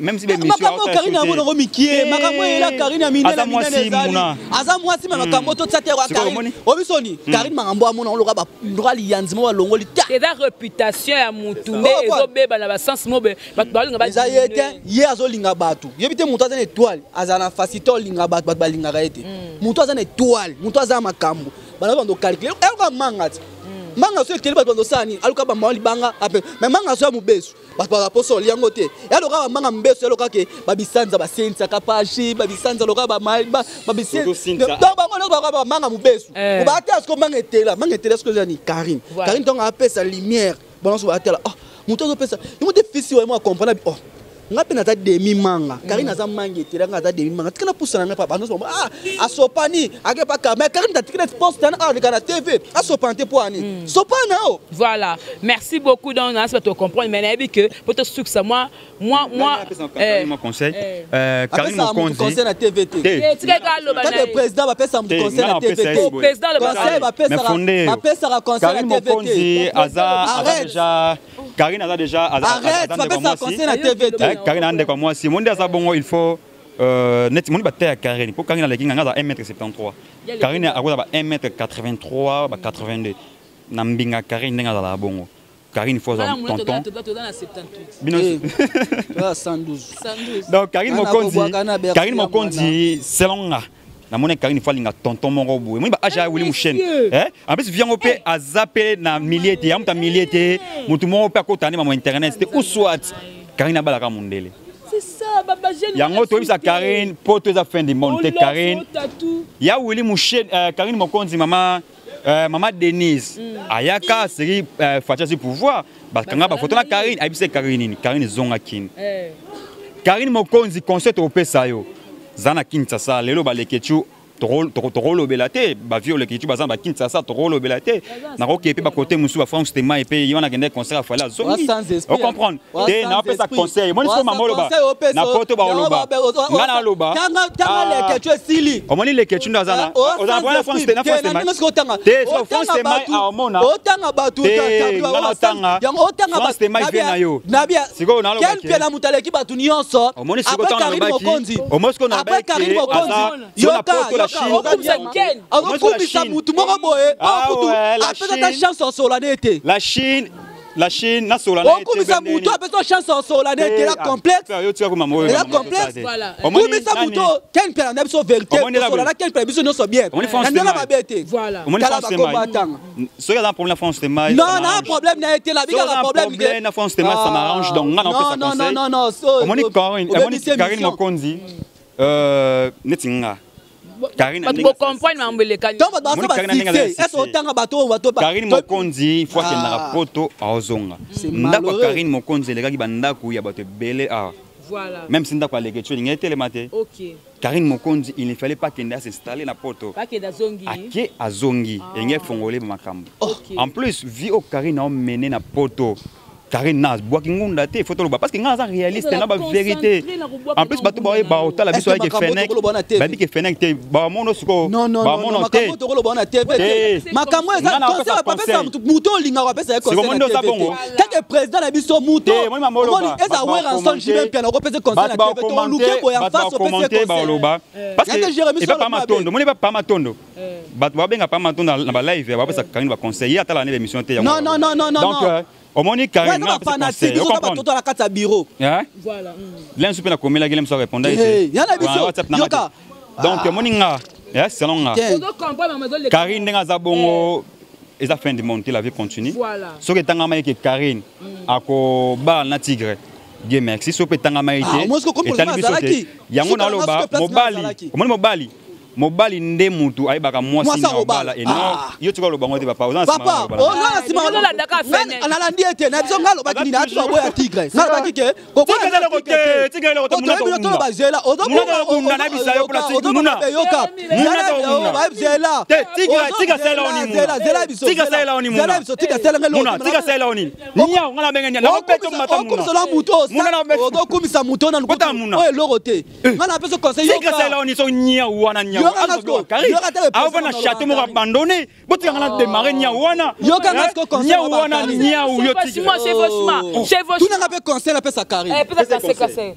même si makambo Karine yango nango mikie, makambo eyela Karine ya minene minene ezali. Aza mwasi, ma makambo totia te ya Karine obisoni. Karine makambo amona oloka bandroit liyanzi mo balongoli ta. Eza réputation ya mutu nde ezobeba na basens mobe, bato balinga. Eza ye te, ye azolinga bato yebi te. Moto aza na étoile, azala na facilité olinga bato, bato balingaka ye te. Moto aza na étoile, moto aza na makambo, bana bando calcule eyoka manga ti manga so ekeli, bato bandosala nini? Aluka bamama libanga ape, mais manga so ya mobesu, bato bazala mposa olia yango te. Yaloka bamanga mobesu, yaloka ke babisanza basenisaka pashi babisanza loka donc bango nyonso baka bamanga mobesu obaa te. Siko manga etela, manga etela siko eza ni Karine. Karine ntongo apesa lumière, bango nyonso baatela. Oh, moto azopesa yango te, fisi oyo mo acomprendre. Oh, nga mpe naza demi manga, Karine aza manga etela, nga aza demi manga. Tika napusa na ngai pa bango nyonso. Ah, asopani ake pa, mais Karine tatika neti poste wana aleka na TV, asopana te mpo ani sopana o. Voilà, merci beaucoup. Donc nasi bato comprendre, mais nayebi que po tosukisa moi moi moi moi conseil, Karine Mokonzi. Conseil na TV te. Tika kaka aloba. Na président bapesa moto conseil na TV te. Président. Conseil bapesaka, conseil na TV te. Aza déjà, Karine aza déjà Arrête, bapesaka conseil na TV te. Karine aza ndeko ya mwasi mo nde aza bongo. Il faut neti moni bate ya Karine, mpo Karine aleki nga, aza 1 mètre 73, Karine akoza ba 1 mètre 83, ba 82 na mbinga. Karine ndenge azalaka bongo, Karine faut aza tonton. Bino 112. Donc Karine Mokonzi, Karine Mokonzi, selon nga namoni Karine faut alinga tonton moko boye, moni ba age ya Willy Mushene. En plus viango mpe aza mpe na milieu te, ya moto ya milieu te, motu moko mpe akota nde mamo internet te, ou soit Karine abalaka mondele. Yango toyebisa Karine po to eza fin du monde te. Karine ya Willy Mushene, Karine Mokonzi, mama Denise ayaka seri Fatshi azwi pouvoir, bakanga bafoto na Karine. Ayebisa Karine nini? Karine ezonga kini. Karine Mokonzi, conseil tokopesa yo, za na Kinshasa lelo, baleketu tokolobela te, bavie olekeki baza na bakinshasa, tokolobela te. Nakoki mpe bakote mosusu, bafrance tema epe ye wana akende concert afali, azongi. Ocomprendre te, naopesa conseil. Omoni siko mama oloba na poto, baoloba nga naloba. Omoni leketu nde aza na France te, na France te, France te mai aomona otanga bato te, nga na otanga France te mai vie na yo. Sikoyo nalobaki na moto aleki bato nyonso. Omoni sikoyo ntango nalobaki, omoni sikoyo nalobaki azokumisa mutu moko boye, kutu apesa ta chance osola ne te. La Chine, la Chine nasola. Okumisa mutu, apesa chance osola ne te, la complexe, eza complexe. Kumisa mutu ken mpe na biso vérité, osola na ken mpe biso nyonso bien na ndenge mabe te. Tala bakombo atanga. Soki aza problème na France te mai. Non, na problème na ye te, na bikaka problème te na France te mai, ça m'arrange. Donc nga na opesa conseil. Non, non, omoni Karine Mokonzi, neti nga Karine, bato bocomprendre makambo elekani. Ntango bato baza basuccès, ese otanga bato oyo bato Karine Mokonzi fo akendaka poto, aozonga ndako ya Karine Mokonzi elekaki bandako ya bato ebele awa. Même si ndako aleki ti olingi etelema te. Karine Mokonzi, il ne fallait pas kende s'installer na poto. Ake azongi, elingi efongole makambo. En plus, vie oyo Karine aomene na poto. Karine na bwaki ngunda te, faut toloba parce que nga aza réaliste na ba vérité. En plus bato ba ba otala biso yake Fenech. Ba bi ke Fenech te, ba mono siko ba mono te. Makambo tokoloba na TV te. Makambo eza conseil ba pesa mutu mutu olinga ko pesa ye conseil na TV te. Kaka président na biso mutu. Omoni eza Werrason JB Mpiana ko pesa conseil na TV to luke boya face opesa conseil. Ba parce que epa pa matondo, moni ba pa matondo. Bato ba benga pa matondo na ba live ba pesa Karine ba conseil, atala ne émission te. Non non non non non. Donc omoni Karine na fanatique biso ba toto na kati ya bureau. Voilà. Lensu pe na komelaki lensu répondait ete. Yana biso. Yoka. Donc omoni nga, selon nga. Karine ndenge aza bongo eza fin du monde, la vie continue. Soki etangama eke Karine akobala na Tigre. Dieu merci, soki etangama ete etali biso te. Yango naloba mobali, omoni mobali mobali nde mutu ayebaka mwasi na obala et non yo tika loba ngo te papa, oza na papa, oza na sima nalandi ete na biso nga lobaki nini atuka boya Tigre, nga lobaki ke koboya Tigre eloko te, muna to bazela ozobunda na bisa yo pona muna yoka muna zela te Tigre tika sela oni muna zela biso tika sela oni muna zela biso tika sela ngelo muna tika sela oni nya nga na benga nya na obeto mata muna okumisa mutu ozokumisa mutu na oyo eloko te. Nga na peso conseil yoka. Tika sela oni so nya wana nya. Awa na château moko abandonné. Botika nga na démarrer nya wana. Yoka nga siko conseil. Nya wana nya yo tika. Chevauchement, chevauchement. Tuna nga pe conseil na pesa Karine. Eh pesa conseil conseil.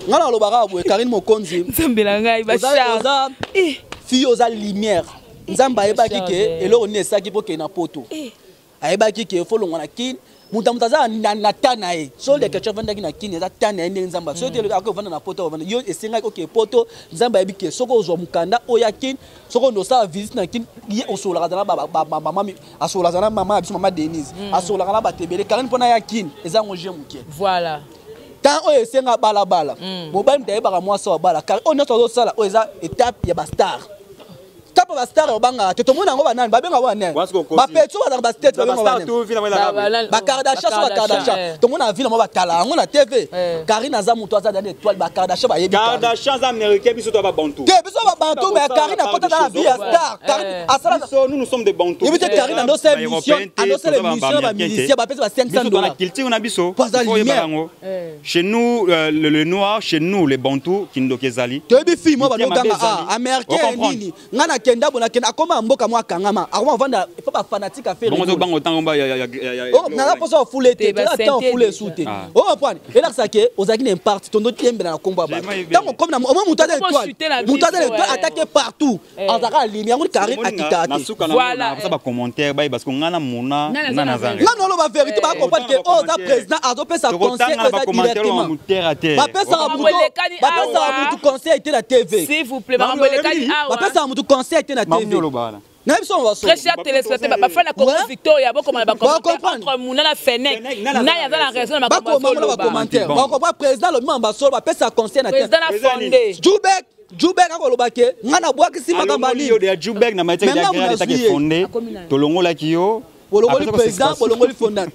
Nga na lobaka boye Karine Mokonzi. Nzambe na ngai ba char. Oza fille oza lumière. Nzambe ayebaki ke eloko nini esaki po ke na poto. Ayebaki ke fo longwa na Kin. Mutu mutu aza na ta na ye. So le ketchup vandaki na Kin eza ta na ye ndenge Nzambe. So te ako vanda na poto vanda. Yo esengaki oke poto Nzambe ayebi ke soko ozwa mukanda oya Kin, soko ndo sala visite na Kin, ye osolaka na ba ba mama asolaka na mama biso mama Denise. Asolaka na batebele Karine pona ya Kin eza ngo je muke. Voilà. Tant oyo esenga bala bala. Mobali mutu ayebaka mwasi wa bala. Karine oyo nyonso azosala oyo eza étape ya ba star. Tapo ba star obanga te tomona yango banani babenga banani ba petso bazaka ba state babenga banani ba Kardashian so ba Kardashian tomona ville mo batala yango na TV Karine aza mutu aza dans étoile ba Kardashian bayebi Kardashian aza américain biso to ba bantu te biso ba bantu mais Karine akota dans la vie ya star Karine asala biso nous nous sommes des bantu yebi te Karine ando sa émission ando sa émission ba musicien ba pesa ba 500 dollars la culture na biso faut yeba yango chez nous le noir chez nous les bantous kindokezali toyebi fille mo ba ndoganga ah américain nini nga na kenda bona kenda akoma mboka mwa kangama akoma vanda faut ba fanatique affaire bongo bango tango ba ya ya oh na poso fule te to ta fule sute oh comprendre et là ça que ozaki na impact tondo tiembela na kombo ba tango comme na au mutu ada étoile mutu ada étoile attaquer partout azaka limi yango Karine akita te voilà ça ba commentaire ba parce que nga na mona na na zanga nga no ba vérité ba comprendre que oh za président azo pesa conseil eza directement ba pesa mutu ba pesa mutu conseil te na TV s'il vous plaît ba molekani awa ba pesa mutu conseil te na TV na biso on va très cher téléspectateur ba fana Congo Victoria boko ma ba comprendre entre Mouna na Fenech na ya za na raison na ba commentaire ba comprendre président le mamba solo ba pesa conseil na président na fondé Jubek Jubek akoloba ke nga na bwakisi makambo nini yo de Jubek na matière ya grade take fondé tolongolaki yo bolongoli président bolongoli fondant.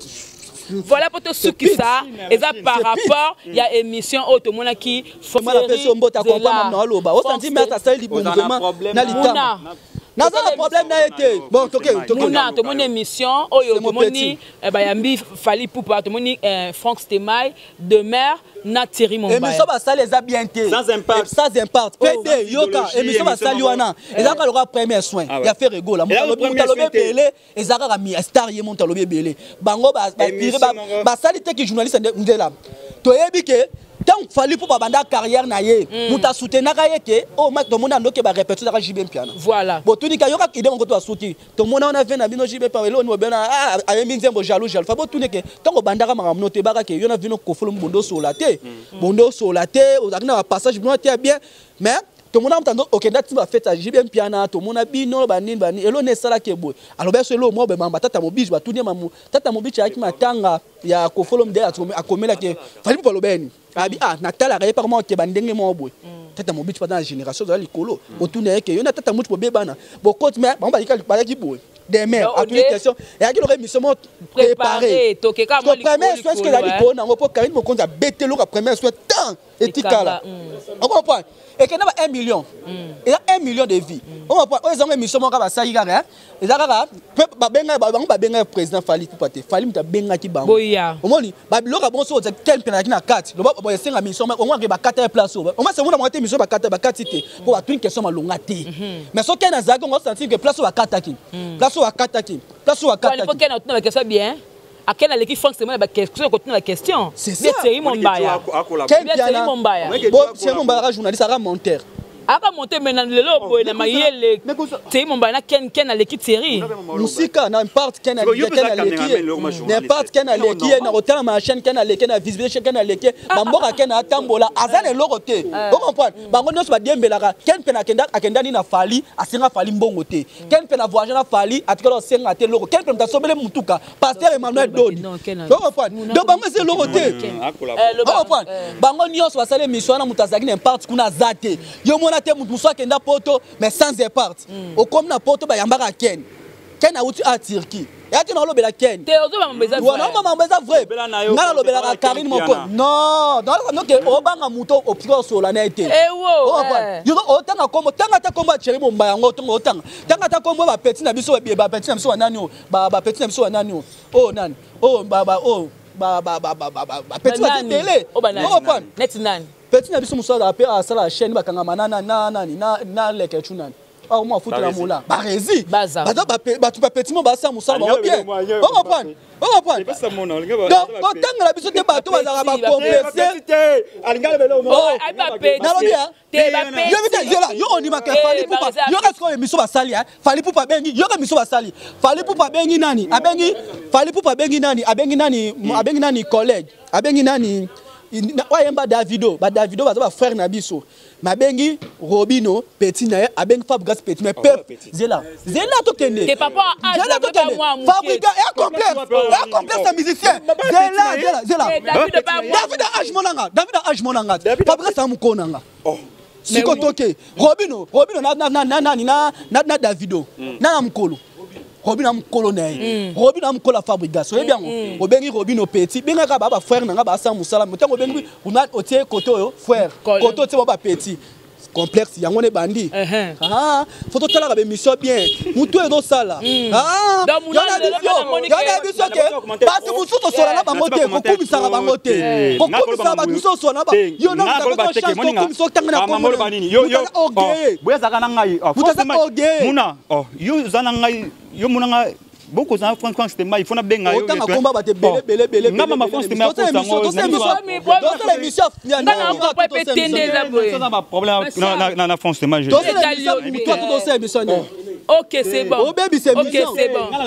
Voilà pour tout ce qui ça et ça par rapport il y a émission oyo tomonaki Mala pesi mbota comprendre na aloba o senti mais ça li mouvement na litama naza na problème na ye te bon toke toke muna tomoni émission oyo tomoni bayambi Fally Ipupa tomoni Franck Stemay Demer na Thierry Mombaya émission basali eza bien te sans impact sans impact PD yoka émission basali wana eza kaka lokola premier soin ya faire egola moto alobi ebele eza kaka mi star ye moto alobi ebele bango basali te ki journaliste nzela toyebi ke tant Fally Ipupa banda carrière na ye muta soutenaka ye ke oh ma tomona ndoke ba répétition zaka JB Mpiana voilà botunika yoka ide ngo to asuki tomona wana vena bino JB pa eloni bobena ah ayembi nzembo jaloux jaloux fa botunike tango bandaka makambo no te baka ke yona vino kofolo bondo sola te bondo sola te ozaki na passage bino te bien mais tomona mutando okenda ti ba fête ya JB Mpiana tomona bino banini banini eloni esalaki boye aloba so elo mo be mamba tata mobiji batunie mamu tata mobiji ayaki matanga ya kofolo mde akomelaki Fally Ipupa lobeni abi ah natala ka par moi ke bandenge mo boye tata mobiji pa dans la génération za likolo otuna yeke yo na tata mutu bobebana bokoti mais bango balika balaki boye des mères à toutes les questions et à qui l'aurait mission préparé tokeka mo premier soin ce que la likolo nango po Karine Mokonzi a bete loka premier soin tant etikala on comprend. Ekenda ba 1 million, eza 1 million de vues. Oyo ezango émission moko basali kaka, eza kaka mpe babenga bango, babenga président Fally Ipupa te. Fally moto abengaki bango. Omoni babiloko bongo, soki ozaki tel mpe nazalaki na kati, loba boye, esenga mission omwake bakata ya place oyo. Omwa semona bango te, mission bakata, bakati te mpo batuni question malonga te. Mais soki nazalaki ongo, sentir que place oyo bakataki, place oyo bakataki, place oyo bakataki bien. Akende aleki Frank Sema na baquestion, kotuna baquestion. C'est ça. Thierry Mombaya. Thierry Mombaya, Thierry Mombaya aka journaliste, aka monteur. Aka monteur, mais na lelo boye na mayele, Thierry Mombaya na Ken, Ken aleki Thierry. Mosika na n'importe Ken, Ken aleki ye, n'importe Ken aleki ye na kotala ma chaîne, Ken aleki na visibilité, Ken aleki bamboka, Ken atambola, aza na eloko te. Ocomprendre? Bango nyonso badiembelaka Ken mpe akendani na Fally, asenga Fally mbongo te. Ken mpe na voyage na Fally, atikala osenga te eloko. Ken mpe moto asombele mutuka, pasteur Emmanuel Dodi. Ocomprendre? Donc bango eza eloko te. Ocomprendre? Bango nyonso basali émission wana, moto azalaki na impact kuna aza te. Yo mona te, moto mosusu akenda Poto mais sans impact. Okomi na Poto, bayambaka Ken. Ken awuti a Turquie, eya te. Naolobela Ken wana, mambo eza vrai. Nga nalobelaka Karine moko non noke obanga moto opika osola na ye te. Otanga kombo, tanga ata kombo ya Thierry Bomba yango, tongo otanga, tanga ata kombo bapeti na biso, bapeti na biso banani oyo, bapeti na biso banani oyo, oyo nani oyo, oyo bapeti baza ebele. Neti nani? Peti na biso mosusu azala mpe asala chaîne, bakangama na nani, na Lekechu nani, awa mwa afutela mola baresi, baza bato bapeti mo basala mosala bango bien. Ocomprendre? Ocomprendre? Donc kotangela biso te bato bazalaka bacomplexe. Nalobi yo te, zela yo ondimaka Fally Ipupa. Yoka sikoyo émission basali, Fally Ipupa abengi, yoka émission basali, Fally Ipupa abengi nani, abengi Fally Ipupa, abengi nani, abengi nani, abengi nani, collègue, abengi nani oyemba Davido. Badavido baza bafrère na biso, mais abengi Robino petit na ye, abengi Fabregas petit, mais pep, zela, zela, tokende, zela, tokende. Fabregas ya complexe, ya complexe ya musicien. Zela, zela, zela. David age monanga, David age monanga, Fabregas ya mokolo nanga. Siko toke Robino, Robino na nani, na Davido, na mokolo Robino na mokolo na ye, Robino na mokolo ya Fabregas, oyebi yango. Obengi Robino petit, bengaka ba bafrère na nga basala mosala. Ntango obengi, otie kote oyo frère, kote otie ba bapetit, complexe yango nde ebandi. Faut totalaka bémission bien, motu oyo ezosala yana biso ke bato mosusu tosola na bango te, kokumisaka bango te, kokumisaka bato mosusu osola na yo chance, kokumisa otanga na orgueil. Boyazaka na ngai. Moto aza orgueil. Muna yo oza na ngai, yo mona ngai bokozala Frank Stema, il faut nabenga yo. Otanga komba bato ebele ebele ebele. Nga mama Frank Stema. Tosala émission. Problème na Frank Stema. Tosala émission mutu, tosala émission nini? Ok, c'est bon. Obebisa émission.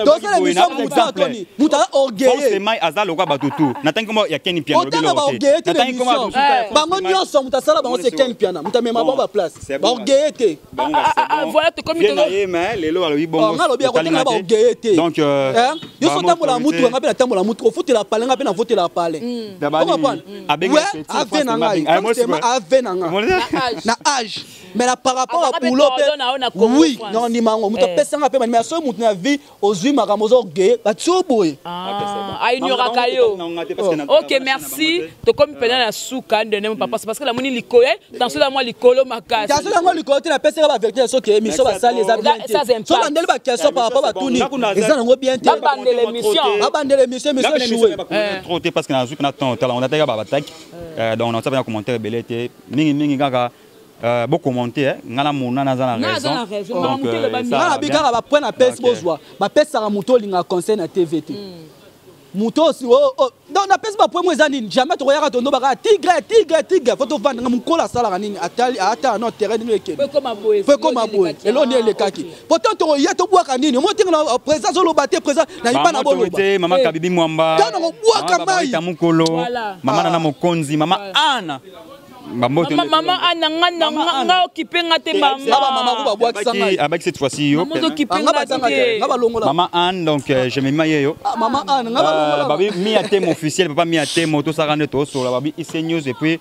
Tosala émission mutu atoni, mutu aza orgueil. Stema aza lokwa bato tu natangi kombo ya Ken Piana. Otanga baorgueil te na émission. Bango nyonso moto asala bango, c'est Ken Piana, moto amema bango baplace, baorgueil te. Voilà, tokomi. Lelo alobi bongo. Nga alobi akotanga baorgueil te. Donc yo so otambola mutu, nga mpe natambola mutu, ofutela pale, nga mpe nafutela pale. Ave na ngai ave na nga na age, mais na par rapport à boulot mpe, oui, na ndima yango. Moto apesanga mpe bandima. Soki motu na vie ozwi makambo, oza orgueil, batie yo boye. Aignoraka yo. Ok, merci. Tokomi mpena na suka ndene papa, parce que namoni likolo, tension eza mwa likolo makasi. Tension yango likolo te. Napesaka bavérité. Soki émission basali eza bien te, so landeli baquestion par rapport batuni, eza nango bien te. Babandela émission. Babandela émission, émission échoué. Trop te, parce que nazwi mpena temps otala, on ataka babataki, donc on na commentaire ebele te, mingimingi kaka bocommenter nga na mona naza na raison. Donc nga nabi kaka bapoint napesi, bozwa. Bapesaka moto olingaka conseil na TV te, moto donc napesi bapoint mo eza nini. Jamais tokoyaka tondobaka tigre, tigre, tigre. Faut tovandanga mokolo asalaka nini, atala no terrain nini ekende po ekoma boye. Elo nde elekaki, pourtant tokoya tobwaka nini omo tinga na président azoloba te, président nayiba na boloba. Mama Kabibi Mwamba. Ntango kobwaka mai. Mokolo mama nana mokonzi, mama Ana. Mama Ana, nga nga okipe nga te. Mama ko babwakisa ngai. Abaki cette fois-ci yo. Mama okipe nga te. Nga balongola. Mama Anne, donc je me maye yo. Mama Anne, nga balongola. Babi mi atemo officiel, papa mi atemo, tosaka nde tosola babi IC News et puis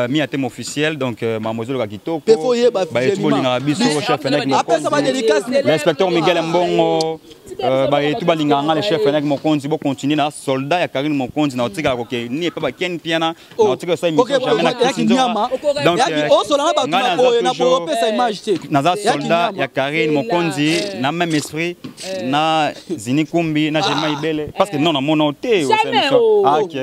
mi atemo officiel, donc mademoiselle Kitoko. Pe faut yeba. Ba bolingaka biso, chef. Apesa ba dédicace. L'inspecteur Miguel Mbongo. Bayetu balingaka nga le chef Fenek Mokonzi, bocontinue na soldat ya Karine Mokonzi, na otikala koke ni epa baken piana, na otikala osala émission jamais na Chris Nzora. Donc osolanga bato na boye na boye, opesa image te. Naza soldat ya Karine Mokonzi na même esprit na Zini Kumbi na Jema Ibele, parce que non, namona te.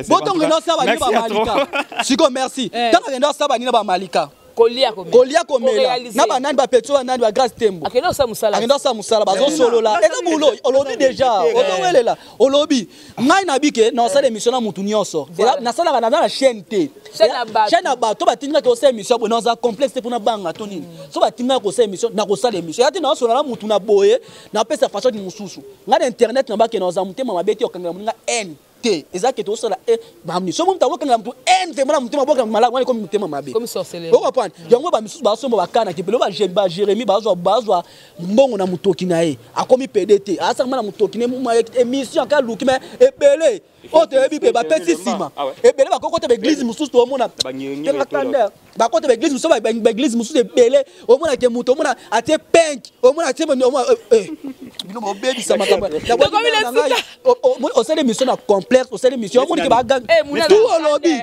Botongo nosala banini bamalika siko. Merci. Ntango akende osala banini bamalika, kolia, kolia, komela na banani, bapetio banani, bagrâce Tembo. Akende osala mosala. Akende osala mosala, bazosolola, eza bulo. Olobi déjà, ozowelela. Olobi ngai nabi ke na osala émission na mutu nyonso nasalaka, naza na chaîne te, chaîne ya bato batindingaki kosala émission boye. Naza complexe te mpona banga to nini. So batindingaki kosala émission, nakosala émission ya te. Naosola na mutu na boye, napesa façon mosusu. Ngai na internet na bakende, naza motema mabe te, okangela moninga haine te. Eza ke tosala bamni so moto akokanga motu haine vraiment na motema, bokanga malamu wana ekomi motema mabe. Ocomprendre yango. Bamisusu basomba bakanaki pelo, baJérémi bazwa mbongo na motoki na ye, akomi pede te, asakama na motoki ne émission akaluki. Me ebele oyo toyebi mpe bapesi nsima, ebele bakokota baeglise mosusu, toomona bakota baeglise mosusu, baeglise mosusu ebele. Omona ke moto omona atie penk, omona atie bino bobebisa makambo. Osali émission na complexe, osali émission, omoni ke bagang tout. Olobi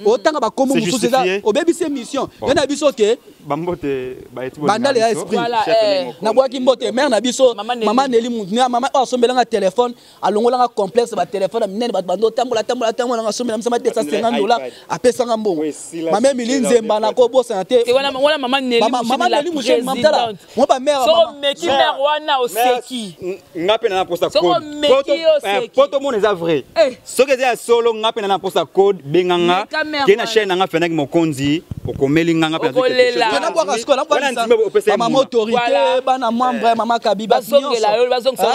otanga bakombo mosusu, eza obebisi émission yo na biso ke bandale ya esprit. Nabwaki mbote mare na biso, mama Neli, mama oyo asombelanga telefone, alongolanga complexe. Batelefone ya minene, bato bando otambola tambola tambola, nga asombela misama 250 $, apesanga mbongo. Mama Emili Nzemba, nakobosana te. Mama Neli Musheni, tala mo bamare. Wana oseki. Nga mpe na posa code po tomona eza vrai. Soki eza ya solo, nga mpe na posa code, benganga ke na chaîne nanga Fenek Mokonzi, okomeli nganga mpe. Nabwaka sikoyo bamama autorité, bana membre, mama Kabiba.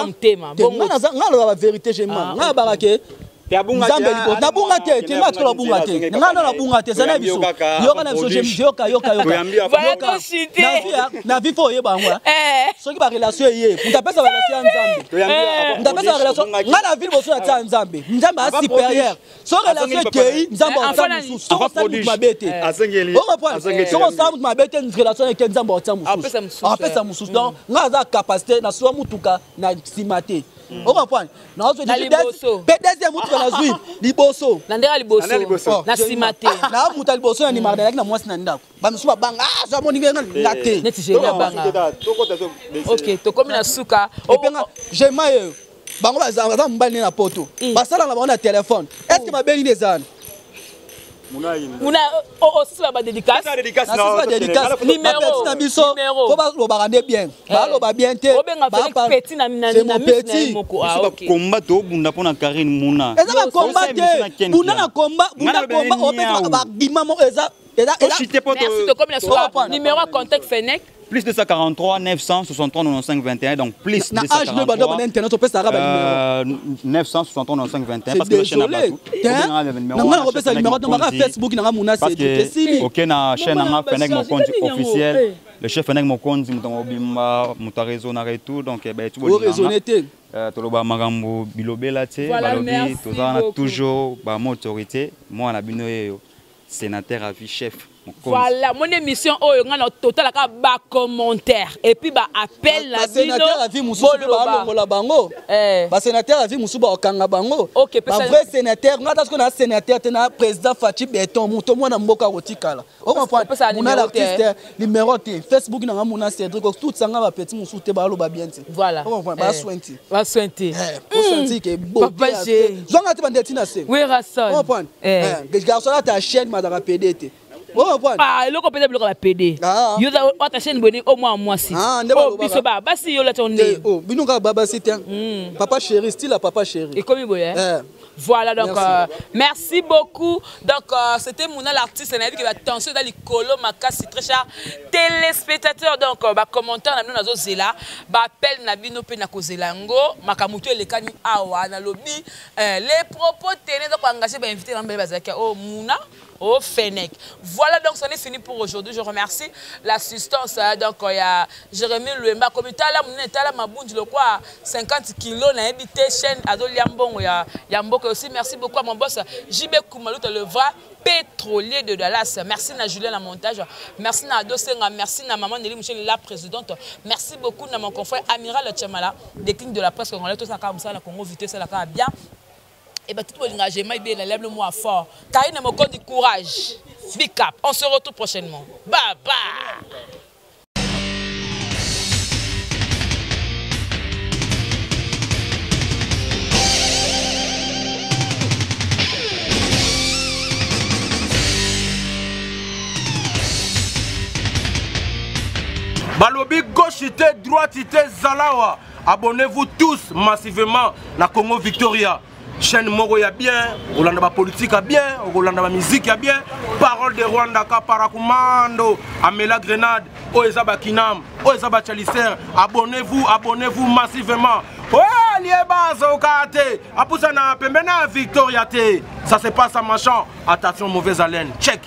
Motema. Nga aloba bavérité, jema nga abaka ke Nzambe liboso. Nabunga te te, nga tikola bunga te, nga no nabunga te. Eza na biso, yoka na biso, yoka, yoka, yoka. Na vie faut oyeba yango. Soki barelation eye, moto apesa barelation ya Nzambe, moto apesa barelation. Nga na vie liboso natia Nzambe. Nzambe aza supérieur. So relation ekei, Nzambe atia mosusu. Soki osali motu mabe te, ocomprendre, soki osala motu mabe te, relation eke, Nzambe atia mosusu, apesa mosusu. Donc nga aza capacité nasuwa mutuka na nsima te, ocomprendre. Mpe deuxième mutuka nazwi liboso. Na ndenge ya liboso, na nsima te. Na mutu ya liboso na ndimaka, nayaki na mwasi na ndako, bamisusu babanga so amoni nga te. Neti Géri abanga. Ok, tokomi na suka. Epenga jema yeyo, bango baza mobali nde na poto, basalaka na bango na telefone. Est ce que mabe nini eza wana? Muna osisi badédicace. Numéro na biso po balobaka nde bien, baloba bien te. Petit na petit. Bakomba tobunda mpona Karine Muna. Eza bakomba te, bunda na komba, bunda komba, opesa bagima moko eza. Merci, tokomi na suka. Numéro ya contact Fenec? Plus 243 963 95 21, donc plus na age no bando bana internet, opesaka ba numéro 963 95 21, parce que la chaîne abatou na nga, nakopesa numéro te maka Facebook nanga Muna Cédric, esili. Ok, na chaîne nanga Fenec Mokonzi officiel, le chef Fenec Mokonzi, moto mobimba, moto raisonner et tout. Donc ben tu raisonner te. Toloba makambo bilobela te, balobi toza wana toujours bamo autorité, mwana bino yeyo, sénateur à vie, chef. Voilà mon émission oyo nga na totalaka bacommentaire et puis baappel na bino. Basénateur à vie mosusu mpe balongola bango, basénateur à vie mosusu bakokanga bango, bavrai sénateur. Nga ata soki na sénateur te, na président Fatshi Béton, moto mwana mboka akotikala. Ocomprendre, Muna l'artiste, numéro te, Facebook nanga Muna Cédric, tutisanga bapeti mosusu te, baloba bien te. Voilà. Basoin te. Basoin te. Osanti ke beauté zwanga te, bande tina se. Werason. Comprendre, garçon ata chaîne mazaka pede te. Ah, eloko mpenza, biloko ya pede. Yo ata chaîne boye o mwa mwasi biso ba basi, yo lati nde. Bino kaka babasi te, papa chéri, style ya papa chéri. Ekomi boye. Voilà, donc merci, merci beaucoup. Donc c'était Mouna l'artiste. Na que attention dans likolo makasi, très cher téléspectateur. Donc ba commentaire na bino nazo zela, ba appel na bino pe na kozela ngo makamutu elekani awa na lobi les propos tenez donc engager ba invité na mbele bazaki oh Mouna. Au Fennec. Voilà donc, c'en est fini pour aujourd'hui. Je remercie l'assistance. Hein, donc, il y a Jérémy Luemba. Comme tala munene tala mabundi le quoi 50 kilos na ebité chaîne azolia mbongo ya ya mboka aussi. Merci beaucoup à mon boss JB Kumaluta le vrai pétrolier de Dallas. Merci na Julien na montage. Merci na Ado Senga, merci na maman Nelly Michel la présidente. Merci beaucoup na mon confrère Amiral Chamala des Kings de la presse congolaise tout ça comme ça la Congo vitesse la bien. Et ben tout le monde j'ai bien lève le moi fort. Karine Mokondi courage. Big up. On se retrouve prochainement. Bye bye. Balobi gauche te droite te zalawa. Abonnez-vous tous massivement na Congo Victoria. Chaîne moko ya bien, olanda ba politique ya bien, olanda ba musique ya bien. Parole de Rwanda ka paracommando, amela grenade, oyo eza ba kinam, oyo eza ba chalicer. Abonnez-vous, abonnez-vous massivement. Ouais, lieba zoka te, apusa na pembeni ya Victoria te. Ça se passe à Machan. Attention mauvaise haleine. Check.